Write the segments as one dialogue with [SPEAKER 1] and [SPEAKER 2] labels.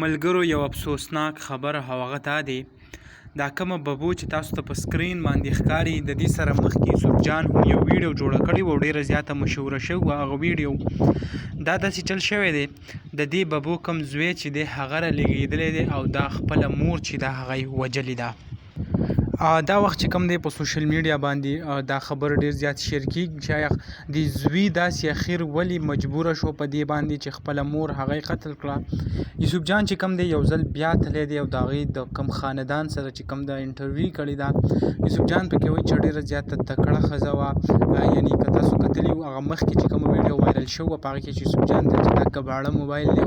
[SPEAKER 1] ملګرو یو افسوسناک خبر او هغه دا دی، دا کومه ببو چې تاسو ته په سکرین باندې ښکاري، د دې سره مخکې یوسف جان هم یو ویډیو جوړه کړې وه او ډېره زیاته مشهوره شوې وه. هغه ویډیو دا داسې چل شوی دی، د دې ببو کوم زوی چې دی هغه را لېږېدلی دی او دا خپله مور چې ده هغه یې وژلې ده. دا وخت چې کوم دی په سوشل میډیا باندې دا خبر ډیر زیات شیر کیږي چې آیا د زوی داسې اخیر ولی مجبور شو په دې باندې چې خپل مور هغه قتل کړه. یوسف جان چې کوم دی یو ځل بیا تللی دی او د هغې د کوم خاندان سره چې کوم د انټرویو کړې ده، یوسف جان پکې وایي چې ډیره زیاته تکړه ښځه وه. یعنی که تاسو کتلی وو هغه مخکې چې کومه ویډیو وایرل شوې وه په هغې کې چې یوسف جان دی چې دا کباړه موبایل دی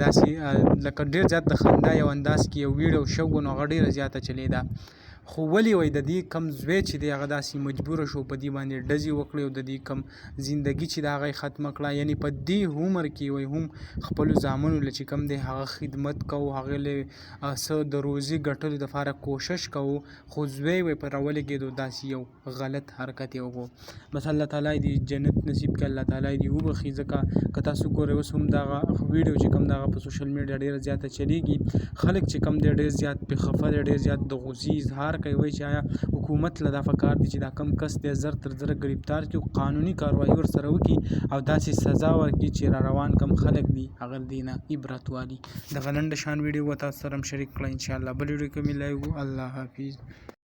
[SPEAKER 1] داسې لکه ډېر زیات د خندا یو انداز کې یو ویډیو شو، نو هغه ډېره زیاته چلېده. خو ولې وایي د دې کم زوی چې دی هغه داسې مجبور شو په دې باندې ډزې وکړې او د دې کم زندگی چې د هغه یې ختمه کړه. یعنی په دې عمر کې وایي هم خپلو زامنو له چې کم دی هغه خدمت کوو، هغه له څه د روزي ګټلو دپاره کوشش کوو، خو زوی وایي په راولګېدو داسې یو غلط حرکت یې وکړو. بس الله تعالی دې جنت نصیب کړي، الله تعالی دې وبخښي. ځکه که تاسو ګورئ اوس هم دغه ویډیو چې کوم دغه په سوشل میډیا ډیره زیاته چلیږي، خلک چې کوم دی ډیر زیات پې خفه دی، ډیر زیات د غوسې اظهار کوي، وایي چې آیا حکومت له دا پکار دي چې دا کم کس دی زر تر زره ګرفتار کړي او قانوني کاروایی ورسره وکړي او داسې سزا ورکړي چې را روان کم خلک دي هغه دې نه عبرت والي. دغه لنډه شان ویډیو به تاسو سره هم شریک کړه. انشاءالله بل ویډیو کې ملایږو. الله حافظ.